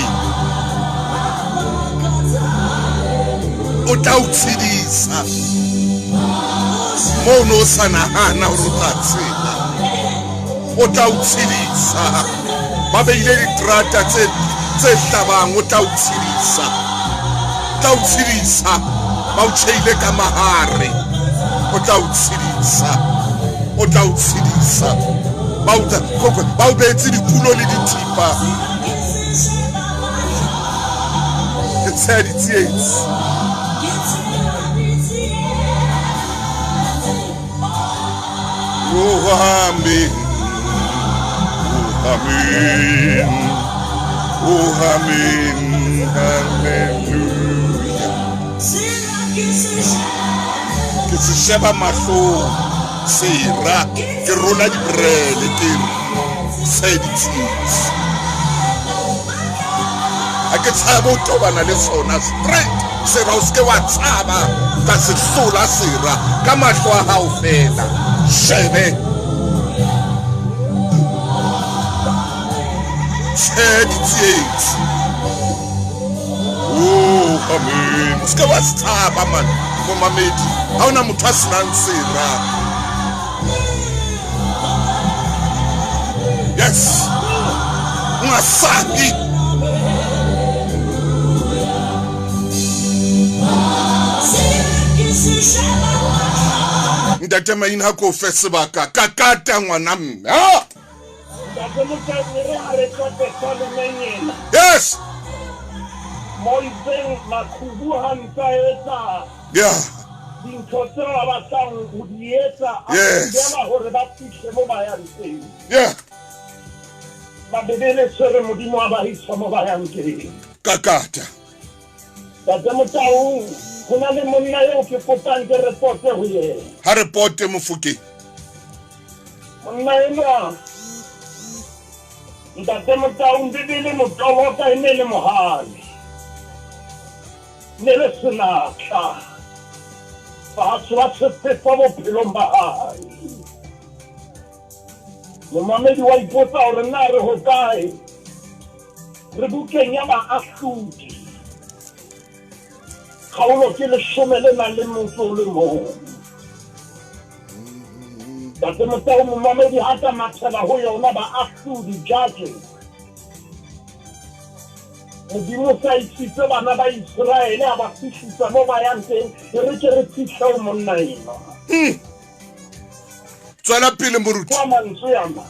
O tla o tshedisa. Moo no sa nahana hore o tla tshela. O tla o tshedisa. Ba beile diterata tse tse hlabang, o tla o tshedisa. Tla o tshedisa. Ba o tjheile ka mahare. O tla o tshedisa. O tla o tshedisa. Ba o ba o beetse dikulo le dithipa. Ke tsheha ditsietsi. Oh, amen. Oh, amen. Oh, amen. Hallelujah. Ke se sheba mahlong sera ke rola dibrele ke re se ditsietsi. Ha ke tshabe ho tobana le sona straight. Sera o seke wa tshaba ka se hlola sera ka mahlo a hao fela. Shebe. Tjhe ditsietsi. Oh, amen. O seke wa tshaba man, momamedi. Ha hona motho a senang sera. Yes. Ungasabi. Ntate Maine ha ko fe sebaka ka kata ngwana mme. Ah! Ntate Motau, re ha re tlope salemeng ena. Yes. Mo itseng maqhubu ha ntsa etsa dintho tseo a batlang ho di etsa, a thibela hore ba fihle mo ba yang teng. Ba Bibele se re Modimo a ba isa mo ba yang teng. Kakata. Ntate Motaung, ho na le monna eo ke kopang ke repote ho yena. Ha repote Mofokeng. Monna enwa Ntate Motaung, Bibele motoloka e ne le mohale. Ne le senatla. Fatshe wa sefefo bophelong ba hae. Momamedi wa ipotsa hore na re hokae. Re bukeng ya Baahlodi. Kgaolo ke leshome le nang le motso o le mong. Ntate Motau, momamedi ha ka mathela ho yona Baahlodi, Judges. Modimo sa isitse bana ba Iseraele a ba fihlisa mo ba yang teng, e re ke re fihle ho monna enwa. Tswela pele moruti. Kwa mantswe ana.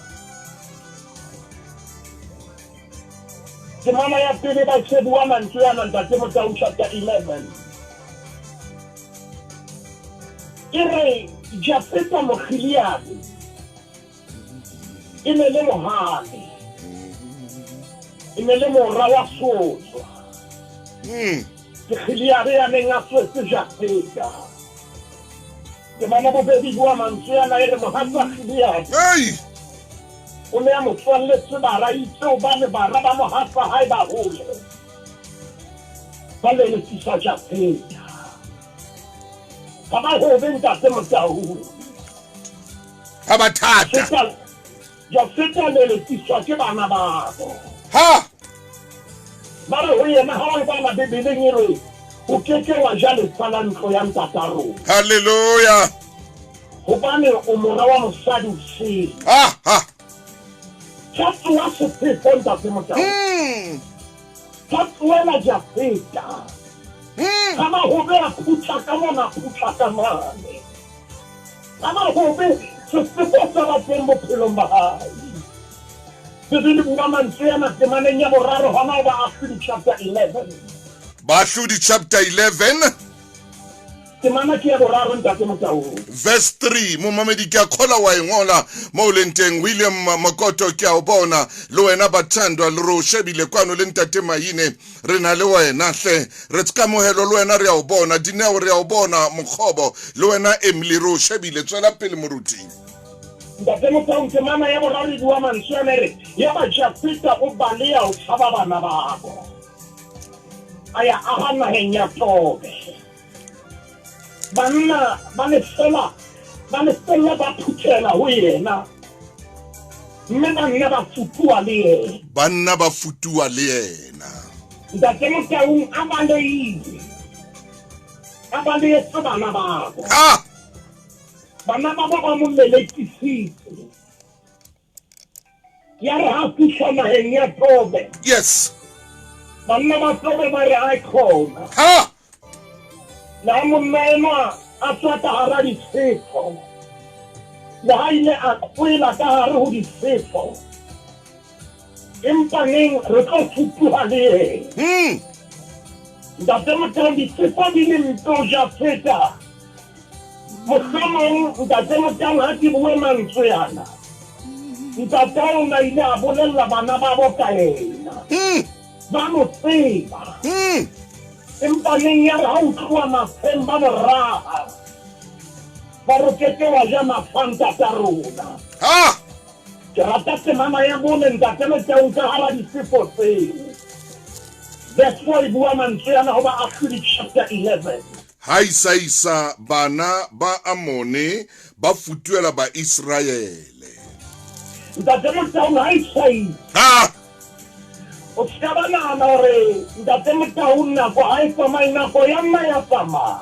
Temana ya pele ba se bua mantswe ana Ntate Motau chapter 11. E re Jafeta Mogileade e ne le mohale. E ne le mora wa sotswa. Ke Gileade ya neng a tswetse Jafeta. Temana bobedi bua mantswe ana e re mohatsa Gileade. Hey! O ne a mo tswalletse bara, itse hobane bara ba mohatsa hae ba hole, ba lelekisa Jafeta. Ha ba hobe Ntate Motau. Ha ba thata. Jafeta lelekiswa ke bana babo. Ha! Ba re ho yena, ha o e bala Bibeleng e re, o ke ke wa ja lefa la ntlo ya ntata rona. Hallelujah. Hobane o mora wa mosadi o sele. Ha, ha. Tsa tsoa sefefo Ntate Motau. Tsa tsoela Jafeta. Ha mahobe a phutla ka mona, a phutla ka mane. Ha mahobe sefefo sa ba teng bophelong ba hae. Bibele bua mantswe ana temaneng ya boraro hona ho Baahlodi chapter 11. Baahlodi chapter 11. Temana ke ya boraro Ntate Motaung. Verse 3, momamedi ke a kgola wa e ngola mo o leng teng. William Mokoto ke a o bona, le wena Bathandwa le re o shebile kwano, le Ntate Maine re na le wena hle, re tsekamohelo le wena re a o bona, Dineo re a o bona, Mokgobo le wena Emily re o shebile. Tswela pele moruti. Ntate Motaung, temana ya boraro e bua mantswe ana e re, Yaba Jafeta o baleha ho tshaba bana babo, a ya aha naheng ya Tobe. Banna ba lefela ba lefella ba phuthela ho yena, mme banna ba futuwa le yena. Banna ba futuwa le yena. Ntate Motaung a balehile, a balehetse bana babo. Ah! Bana babo ba mo lelekisitse. Ya re ha fihla naheng ya Tobe. Yes. Banna ba Tobe ba re a khona. Ha! Le ha monna enwa a tswa ka hara difefo, le ha ile a qwela ka hare ho difefo, empa neng re tlo futuha le yena. Ntate Motau, difefo di le mpe ho Jafeta. Mohlomong Ntate Motau ha ke bue mantswe ana, ntatao o na ile a bolella bana babo ka yena. Ba mo tseba. Empa neng ya re ha o tloha mafeng ba mo raha, ba re ke ke wa ja mafa ntata rona. Ha! Ke rata temana ya bone Ntate Motau ka hara difefo tseo. Verse 4 e bua mantswe ana ho Baahlodi chapter 11. Ha isaisa bana ba Amone ba futuhela Baiseraele. Ntate Motaung ha isaisa. Ha! O se ka ba nahana hore Ntate Motaung nako ha e tsamaye, nako ya nna ya tsamaya.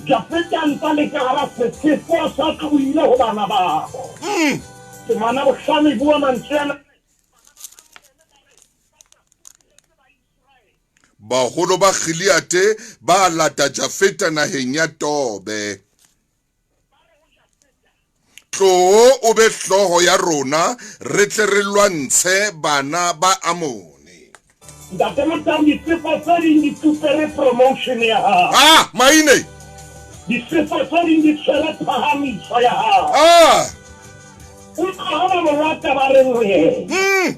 Jafeta ntsa le ka hara sefefo a sa tlohile ho bana babo. Temana bohlano e bua mantswe ana. Baholo ba Gileade ba lata Jafeta naheng ya Tobe. Tloo o be hlooho ya rona, re tle re lwantshe bana ba Amone. Ntate Motau, disefo tse ding di tupere promotion ya hao. Ah, maine. Disefo tse ding di tshwere phahamiso ya hao. Ah. Utlwa ha ba mo rata ba reng ho yena.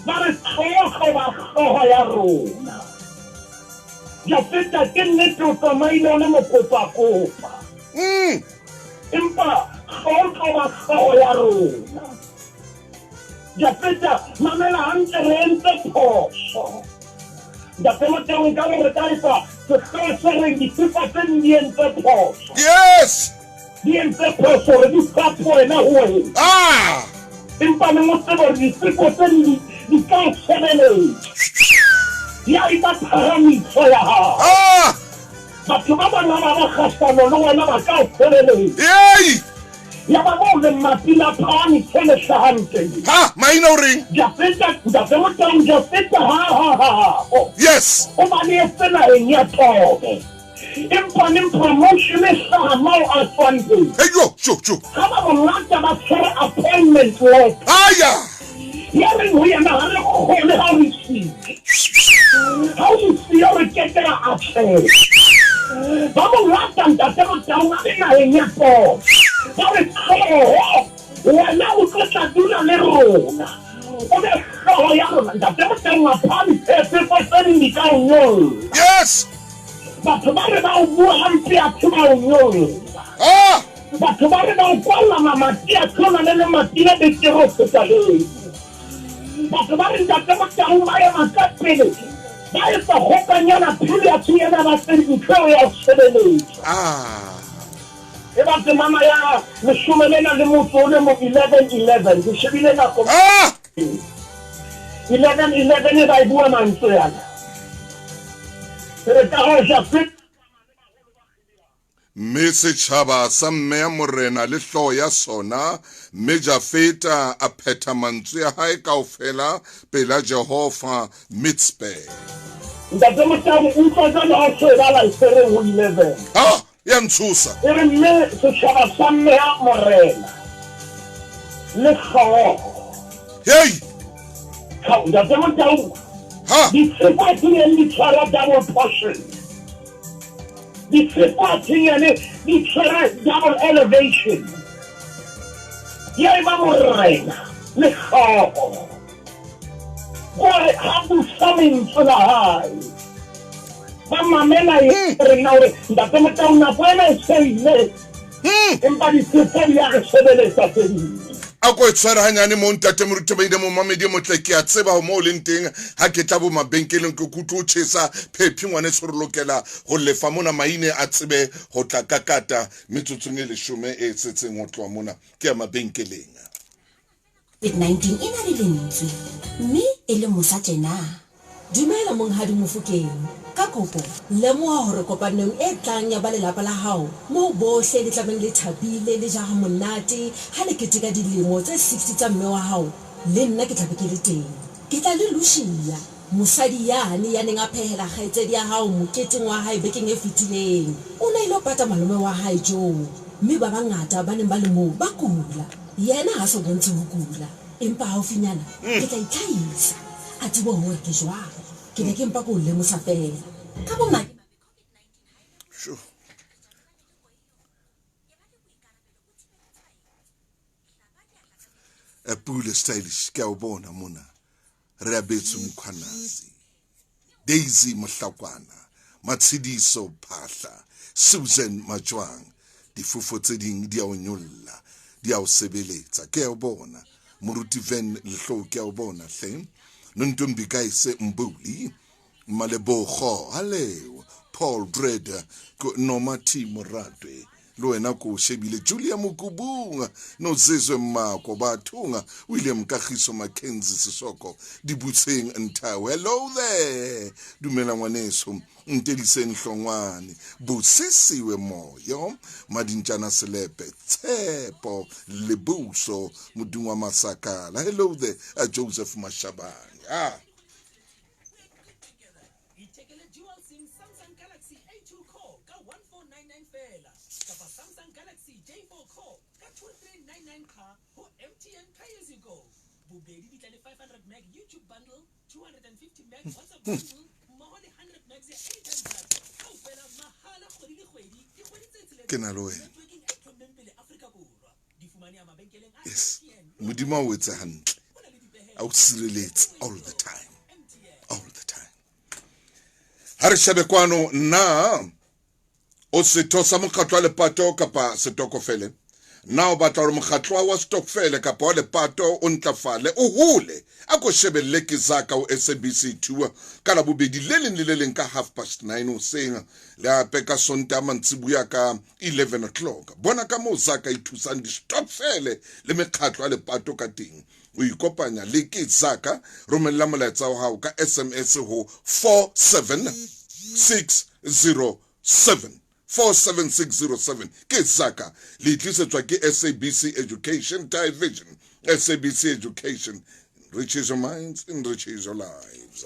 Ba re tlhogo ba hlooho ya rona. Jafeta ke nnete o tsamaile o le mokopakopa. Empa tlhogo ba hlooho ya rona. Jafeta, mamela hantle re entse phoso. Ntate Motau, nka re re ka etsa sehlooho se reng difefo tse ding di entse phoso. Yes. Di entse phoso hore di fapohe wena ho wena. Ah. Empa neng o tsebe hore difefo tse ding di tla o tshebeletsa. Ya eba phahamiso ya hao. Ah. Batho ba bang ha ba ba kgahlano le wena ba ka o tshebeletsa. Ei. Ya ba moo lemati la phahamiso le hlahang teng. Ha, maina o reng? Jafeta, Ntate Motau, Jafeta ha ha ha ha. Oh. Yes. O balehetse naheng ya Tobe. Empa neng promotion e hlaha moo a tswang teng. Hey, yo, jo, jo. Ha ba mo lata ba tshwere appointment letter. Aya. Ya reng ho yena ha re kgone ha o re siile. Ha o re siya re keke ra atleha. Ba mo lata Ntate Motau a le naheng ya Tobe. Ba re tlhoho, wena o tlo tla dula le rona. O be hlooho ya rona. Ntate Motau a phahamise sefo tse ding di ka o nyolla. Yes. Batho ba re ba o bua hampe athe ba o nyolla. Ah. Batho ba re ba o kwalla mamati athe o na le lemati le betere ho feta leo. Batho ba re Ntate Motau ba ema ka pele ba etsa kgokanyana pele athe yena ba se ntho eo ya ho sebeletsa. Ah. E ba temana ya leshome lena le motso o le mo 11:11. Ke shebile nako. Ah. 11:11 e ba e bua mantswe ana. Re ka ho Jafeta. Mme setjhaba sa mmeya morena le hlooho ya sona, mme Jafeta a phetha mantswe a hae kaofela pela Jehova Mitspe. Ntate Motau, utlwa jwale ha o so e bala e sereng ho 11. Ah, ya ntshosa. E re mme setjhaba sa mmeya morena le hlooho. Hey. Ha, Ntate Motau. Ha. Ditshepa tse neng di tshwara double portion. Ditshepa tse neng di tshwara double elevation. Ya eba morena le hlooho. Gore ha busa lentswe la hae. Ba mamela rena hore Ntate Motau nako ena e se ile. Empa ditshepa di a re sebeletsa tse ding. A ko e tshware hanyane mo Ntate Moruti Maine momamedi e motle, ke a tseba ho mo leng teng ha ke tla bo mabenkeleng ke kutlwe o tjhesa phephi ngwaneso re lokela ho lefa mona maine a tsebe ho tla kakata metsotsong e leshome e setseng ho tloha mona ke ya mabenkeleng. COVID-19 e na le lentswe mme e le mosa tjena. Dumela Monghadi Mofokeng. Ka kopo, lemoha hore kopanong e tlang ya ba lelapa la hao, moo bohle le tla beng le thabile le ja ha monate ha le keteka dilemo tse 60 tsa mme wa hao, le nna ke tla be ke le teng. Ke tla le Lucia, mosadi yane ya neng a phehela kgaitsedi ya hao moketeng wa hae bekeng e fetileng. O ne a ilo pata malome wa hae Joe, mme ba bangata ba neng ba le moo ba kula. Yena ha so bontshe ho kula, empa haufinyana ke tla itlhahisa a tsebe hore ke jwang. Ke ne ke mpa ke o lemosa feela. Ka bomadimabe Sure. Pule stylish ke a o bona mona. Re abetse Mkhwanazi, Daisy Mohlakwana, Matshidiso Phahla, Susan Majwang. Difofo tse ding di a o nyolla, di a o sebeletsa. Ke a o bona. Moruti Van Lehlo ke a o bona hle. Nontombi Kaise Mbuli, Malebogo Haleo, Paul Dreder, Noma T Moratwe, le wena ko o shebile Julia Mokubung, Nozizwe Mmako, Bathunga, William Kagiso Mackenzie Sesoko, Dibutsheng Nthawe. Hello there. Dumela ngwaneso, Ntediseng Hlongwane, Busisiwe Moyo, Madintjana Selepe, Tshepo Lebuso, Modungwa Masakala. Hello there, Joseph Mashabane. Ah. Ithekele dual SIM Samsung Galaxy A2 Core ka 1499 feela kapa Samsung Galaxy J4 Core ka 2399 qha ho MTN Pay As You Go. Bobedi di tla le 500 meg YouTube bundle Ke na le wena. Yes. Modimo a o etse hantle. A o sireletse all the time. All the time. Ha re shebe kwano na O setho sa mokgatlo wa lepato kapa setokofele? Na o batla hore mokgatlo wa setokfele kapa wa lepato o ntlafale, o hole? A ko shebelle Ke Zaka ho SABC 2 ka Labobedi le leng le le leng ka 9:30 hoseng le hape ka Sontaha mantsiboya ka 11 o'clock. Bona ka moo Zaka e thusang distokfele le mekgatlo ya lepato ka teng. O ikopanya le Ke Zaka, romella molaetsa wa hao ka SMS ho 47607. 47607 ke Zaka. Le itlisetswa ke SABC Education Division. SABC Education enriches your minds, enriches your lives.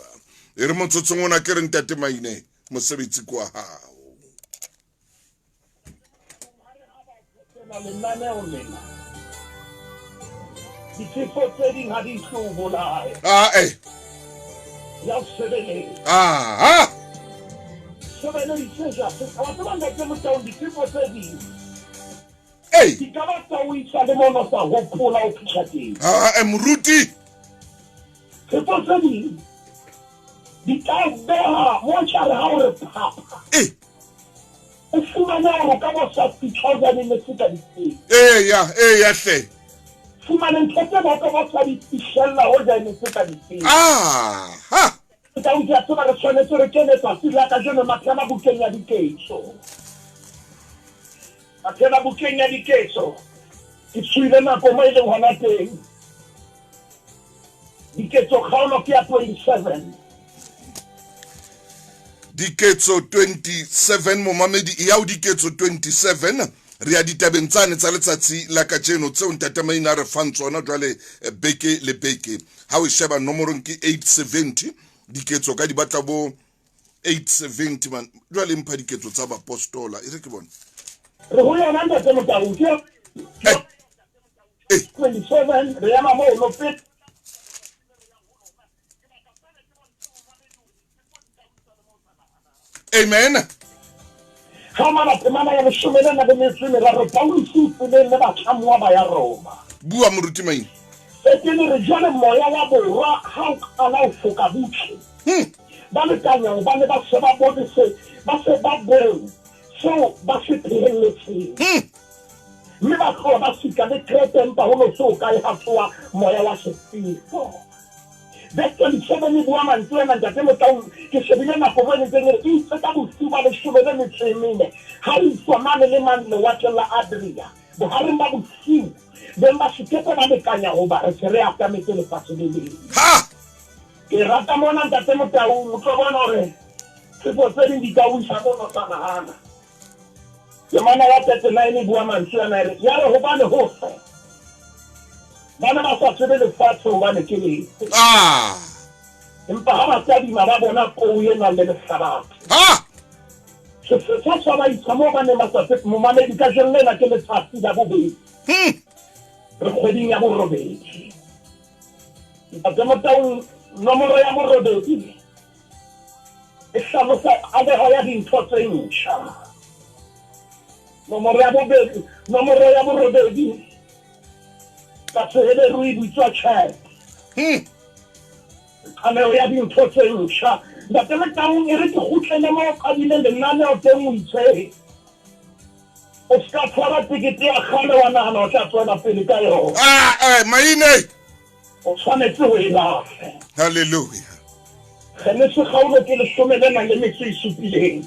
E re motsotsong ona ke re ntate Maine, mosebetsi kwa hao. Lenaneo lena difefo tse ding ha di tlo o bolaya. Ah, eh. Ya o sebeletsa. Ah, ah. Sebeleditse ja se wa tseba ntate Motaung difefo tse ding. Ei. Di ka ba tsa o isa le mono sa hopola o fihla teng. Ah, eh, moruti. Fefo tse ding di ka o beha mo tjare ha o re phapha. Eh. O fumane hore o ka ba sa fihla o jane ne se ka diteng. Eya, eya hle. Fumane ntho tse ba ka ba sa di fihlella ho jane se ka diteng. Ah, ha. Ka utlwa tseba re tshwanetse re kene tsatsi la kajeno mathela bukeng ya diketso. Mathela bukeng ya diketso. Ke tshoile nako mo e leng hona teng. Diketso kgaolo ke ya 27. Diketso 27 momamedi e ya ho Diketso 27 re ya ditabeng tsane tsa letsatsi la kajeno tseo ntate Maina a re fang tsona jwale eh, beke le beke ha o e sheba nomorong ke 870 diketso ka di batla bo 870 man jwale mpha diketso tsa bapostola e re ke bone re ho yona ntate Motau ke eh, eh. 27 re ema mono pele Amen. Ga mala temana ya leshome le na le metso e meraro Pauluse o tseleng le batlamuwa ba ya Roma. Bua moruti Maine. Setene re jwale moya wa borwa ha o qala ho foka butle. Ba lekanya hobane ba se ba bone se ba se ba bone seo ba se phehelletseng. Mme ba tloha ba sika le Krete empa ho no se hokae ha tsoha moya wa sefefo. Verse 27 e bua mantswe ana, Ntate Motaung, ke shebile nako mo e ntseng e re, Eitse ka bosiu ba leshome le metso e mene, ha iswa mane le mane lewatleng la Adria, bohareng ba bosiu, beng ba sekepe ba lekanya hoba re se re atametse lefatshe le leng. Ha! Ke rata mona, Ntate Motaung, o tlo bona hore tsebo tse ding di ka o isa mono sa nahana. Temana ya 39 e bua mantswe ana e re, Yare hobane ho se ba ne ba sa tsebe lefatshe hobane ke lefe. Ah! Empa ha ba tadima ba bona kou e nang le lehlabathe. Ah! Sefefo sa ba isa moo ba neng ba sa tsebe. Momamedi, kajeno lena ke letsatsi la bobedi. Re kgweding ya borobedi. Ntate Motaung, nomoro ya borobedi e hlalosa aleho ya dintho tse ntjha. Nomoro ya bobedi, nomoro ya borobedi ka Seheberu e bitswa chat. Qaleho ya dintho tse ntjha. Ntate Motaung, e re ke kgutlele mo o qadileng lenaneo teng o itse o ska tshwara tekete ya kgale wa nahana o tla tswela pele ka yona. Ah, eh, Maine. O tshwanetse ho e lahle. Hallelujah. Genese kgaolo ke leshome le nang le metso e supileng.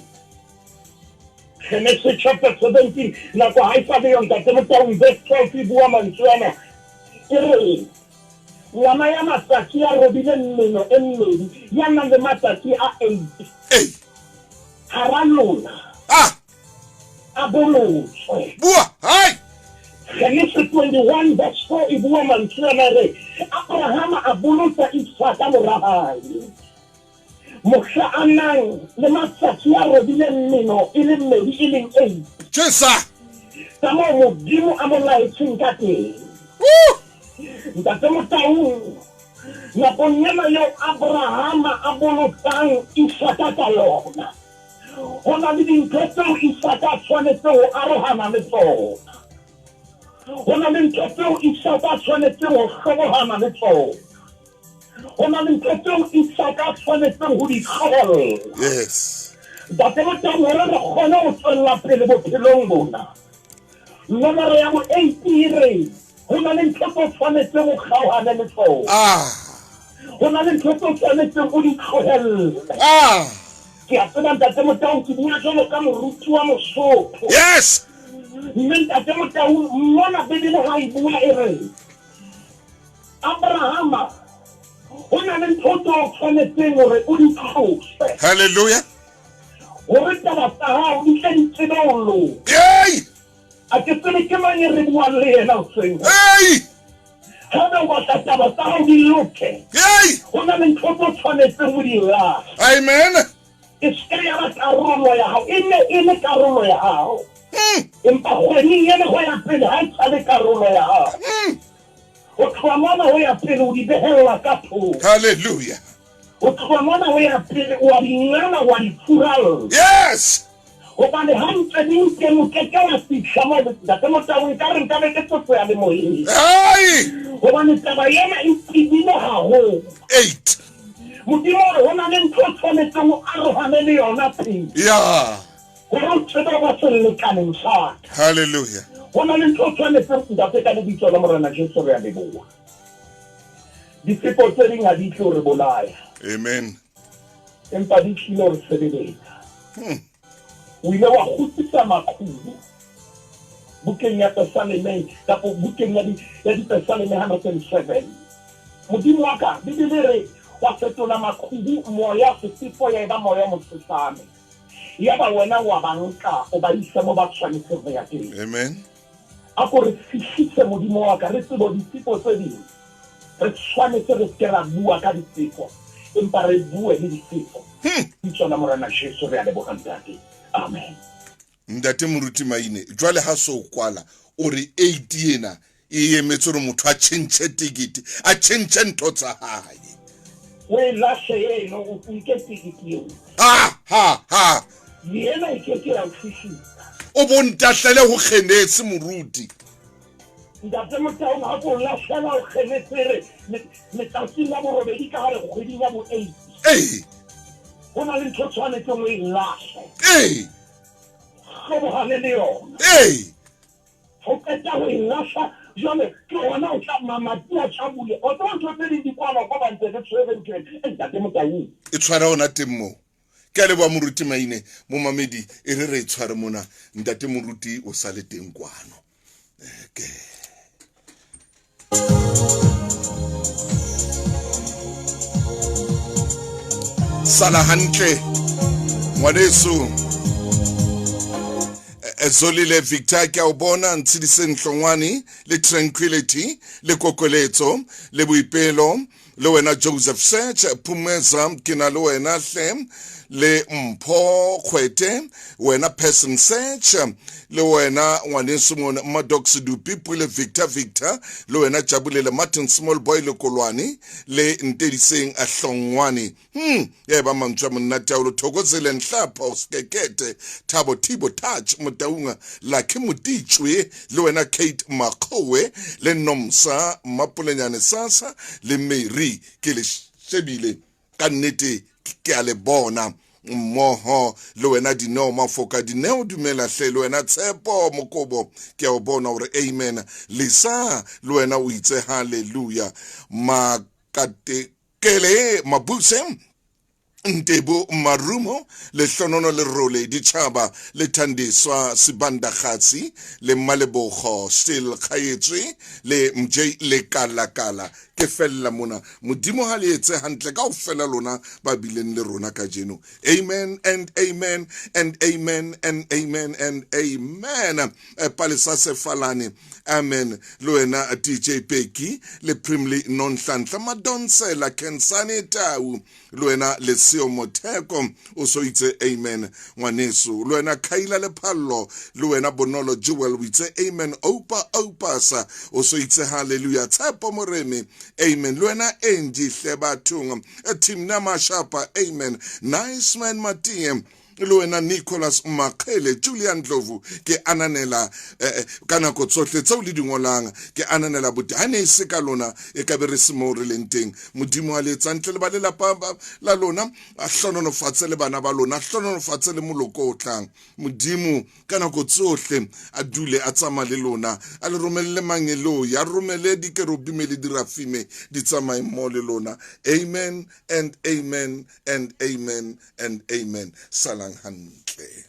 Genese chapter 17 nako ha e sa le yo ntate Motaung verse 12 e bua mantswe ana e re ngwana ya matsatsi a robileng meno e mmedi ya nang le matsatsi a 8 Ei. hara lona Ah, a bolotswe. Bua, hai! Genese 21 verse 4 e bua mantswe ana re Abrahama a bolotsa Isaka mora hae mohla a nang le matsatsi a robileng meno e le mmedi e leng eight. Jesa! Ka moo Modimo a mo laetseng ka teng. Woo! Ntate Motaung, Nakong ena eo Abrahama a bolotsang Isaka ka yona, ho na le dintho tseo Isaka a tshwanetseng ho arohana le tsona. Ho na le ntho tseo Isaka a tshwanetseng ho hlobohana le tsona. Ho na le ntho tseo Isaka a tshwanetseng ho di tlohella. Yes. Ntate Motau, hore re kgone ho tswella pele bophelong bona, nomoro ya bo-eight e re, Ho na le ntho tse o tshwanetseng o kgaohane le tsona. Ah. Ho na le ntho tse o tshwanetseng o di tlohelle. Ah. Ke a tseba Ntate Motau, ke bua jwalo ka moruti wa Mosotho. Yes. Mme Ntate Motau, mona Bibele ha e bua e re, Abrahama, ho na le ntho tse o tshwanetseng hore o di tlose. Hallelujah. Hore taba tsa hao di tle di tsebe ho loka. Yay. A ke tsebe ke mang e re buang le yena hoseng. Hey! Haebe o batla taba tsa hao di loke. Hey! Ho na le ntho tse tshwanetseng ho di lahla. Amen. E se ya ba karolo ya hao. E ne e le karolo ya hao. Empa kgweding ena ho ya pele ha e sa le karolo ya hao. Ho tloha mona ho ya pele o di behella ka thoko. Hallelujah. Ho tloha mona ho ya pele o a di ngala wa di furalla. Yes. Hobane ha ntse di nteng o keke wa fihla moo Ntate Motau nkare nkabe ke tsotseya le moyeng. Hai! Hobane taba ena e tebile haholo. 8. Modimo o re ho na le ntho o tshwanetseng o arohane le yona pele. Yeah. Hore o tsebe ho ba selekaneng sa ka. Hallelujah. Ho na le ntho o tshwanetseng Ntate ka lebitso la Morena Jesu re a leboha. Difefo tse ding ha di tle ho re bolaya. Amen. Empa di tlile ho re sebeletsa. O ile wa kgutsisa maqhubu bukeng ya Pesaleme kapa bukeng ya di ya Dipesaleme 107. Modimo wa ka, Bibele e re wa fetola maqhubu moya sefefo ya eba moya o mosesane. Yaba wena wa ba nka o ba isa mo ba tshwanetseng ho ya teng. Amen. A ko re fihlise Modimo wa ka, re tsebe difefo tse ding. Re tshwanetse re seke ra bua ka difefo, empa re bue le difefo. Bitso la Morena Jesu re a leboha Ntate. Amen. Ntate Moruti Maine, jwale ha so kwala o re 8 ena e emetse hore motho a tjhentjhe tekete, a tjhentjhe ntho tsa hae. O e lahle eno, o nke tekete eo. Ha ha ha. Yena e ke ke ya o fihlisa. O bo ntahlele ho kgenetse moruti. Ntate Motaung ha ko lahlela ho kgenetse re letsatsing la borobedi ka hare kgweding ya bo 8. Ee. Ho na le ntho tshwanetseng o e lahle. Ee. Hlobohane le yona. Ee. Ho qeta ho e lahla jwale ke hona o tla mamati a tla bule. O tseba ntho tse ding di kwalwa kwa ba ntse re tshwere ntho ena. Eh, Ntate Motaung. E tshwara hona teng moo. Ke a leboha Moruti Maine. Momamedi e re re e tshware mona. Ntate Moruti o sa le teng kwano. Okay. Sala hantle ngwaneso. Zolile Victor ke a o bona Ntshediseng Hlongwane le Tranquility le Kokoletso le Boipelo le wena Joseph Search Phumeza ke na le wena hle le Mpho Kgwete wena Person Search le wena ngwaneso mona Maddox Dupi Pule Victor Victor le wena Jabulele Martin Small Boy le Kolwane le Ntediseng Hlongwane ya eba mantswe a monate ao Thokozile Nhlapho Sekekete Thabo Thibo Touch Motaunga Lucky Moditšwe le wena Kate Makgowe le Nomsa Mapolenyane Sasa le Mary ke le shebile ka nnete ke a le bona mmoho le wena Dineo Mafoka Dineo dumela hle le wena Tshepo Mokobo ke a o bona hore amen Lisa le wena o itse hallelujah Makate Kele Mabuse Ntebo Marumo Lehlonono Lerole Ditšhaba le Thandiswa Sibanda Kgatsi le Mmalebogo Still Kgaetswe le MJ Lekalakala ke fella mona Modimo ha le etse hantle kaofela lona ba bileng le rona kajeno amen and amen and amen and amen and amen Palesa Sefalane amen le wena DJ Peki le Primly Nonhlanhla Madonsela Khensani Tau le wena Lesiba Seo Motheko o so itse amen ngwaneso. Le wena Khaila Lephallo, le wena Bonolo Jewel o itse amen. Opa Opasa o so itse hallelujah. Tshepo Moremi, amen. Le wena Angie hle bathong. Timna Mashapa, amen. Nice man Matie, le wena Nicholas Makgele, Julian Ndlovu, ke ananela ka nako tsohle tseo le di ngolang, ke ananela bote. Ha ne e se ka lona e ka be re se moo re leng teng. Modimo a le etsa ntle le ba lelapa la lona, a hlononofatse le bana ba lona, a hlononofatse le moloko o tlang. Modimo ka nako tsohle a dule a tsamaya le lona, a le romelle mangeloi, a romele dikerubime le dirafime di tsamaye mmoho le lona. Amen and amen and amen and amen. Salang hantle.